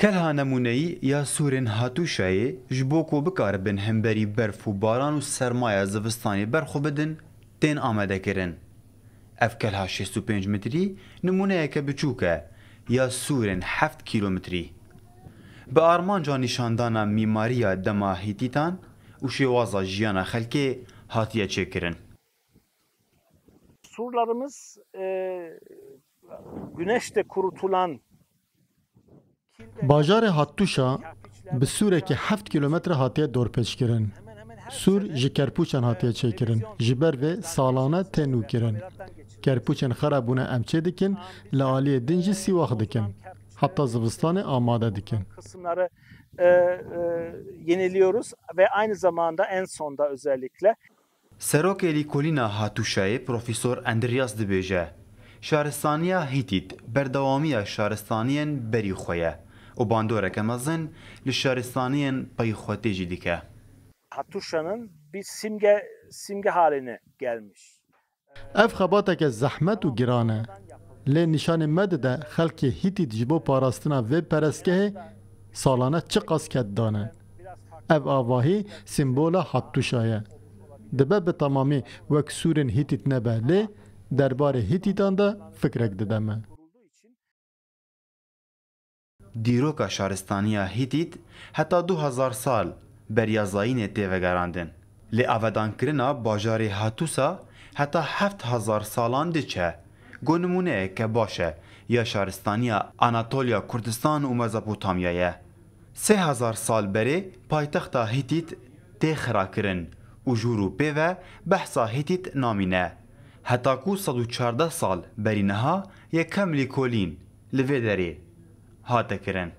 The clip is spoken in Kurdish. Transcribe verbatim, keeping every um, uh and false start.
Kelha nemûneyî ya sûrên Hatûşayê ji bo ku bikaribin hemberî berf û baran û sermaya zivistanê berxwe bidin, tên amadekirin. Ev kelha şêst û pênc metrî nimûneyeke biçûk e ya sûrên heft kîlometrî. Bi armanca nîşandana mîmariya dema Hîtîtan û şêwaza jiyana xelkê hatiye çêkirin. Surlarımız e, güneşte kurutulan Bajarê Hattuşa bi sûrekî heft kîlometre hatiye dorpêçkirin. Sûr ji kerpûçan hatiye çêkirin. Ji ber vê salane tê nûkirin. Kerpûçên xera bûne em çêdikin, li aliyê din jî sîwax dikin. Heta zivistanê amade dikin. Kısımları e, e, yeniliyoruz ve aynı zamanda en sonda özellikle Serokê Lîkolîna Hatûşayê Profesor Endrias dibêje, Şaristaniya Hîtît berdewamiya şaristaniyên berî xwe ye û bandoreke mezin li şaristaniyên pey xwe tê jî dike. Hatuşa'nın bir simge simge haline gelmiş. Ev xebateke zehmet û giran e. Lê nîşanê me dide xelkê Hîtît ji bo parastina vê perestgehê salane çiqas ked dane. Ev avahî sîmbola Hattuşa ye. Dibe bi temamî wek sûrên Hîtît nebe lê derbarê Hîtîtan de fikrek dide me. Dîroka şaristaniya Hîtît heta du hezar sal beriya zayînê tê vegerandin. Lê avedankirina bajarê Hatusa heta heft hezar salan diçe, ku nimûneyeke baş e ya şaristaniya Anatoliya Kurdistan û Mezopotamyayê. Sê hezar sal berê paytexta Hîtît tê xirakirin û ji wir û pê ve behsa Hîtît namîne. Heta ku sed û çardeh sal berî niha yekem lîkolîn li vê derê hate kirin.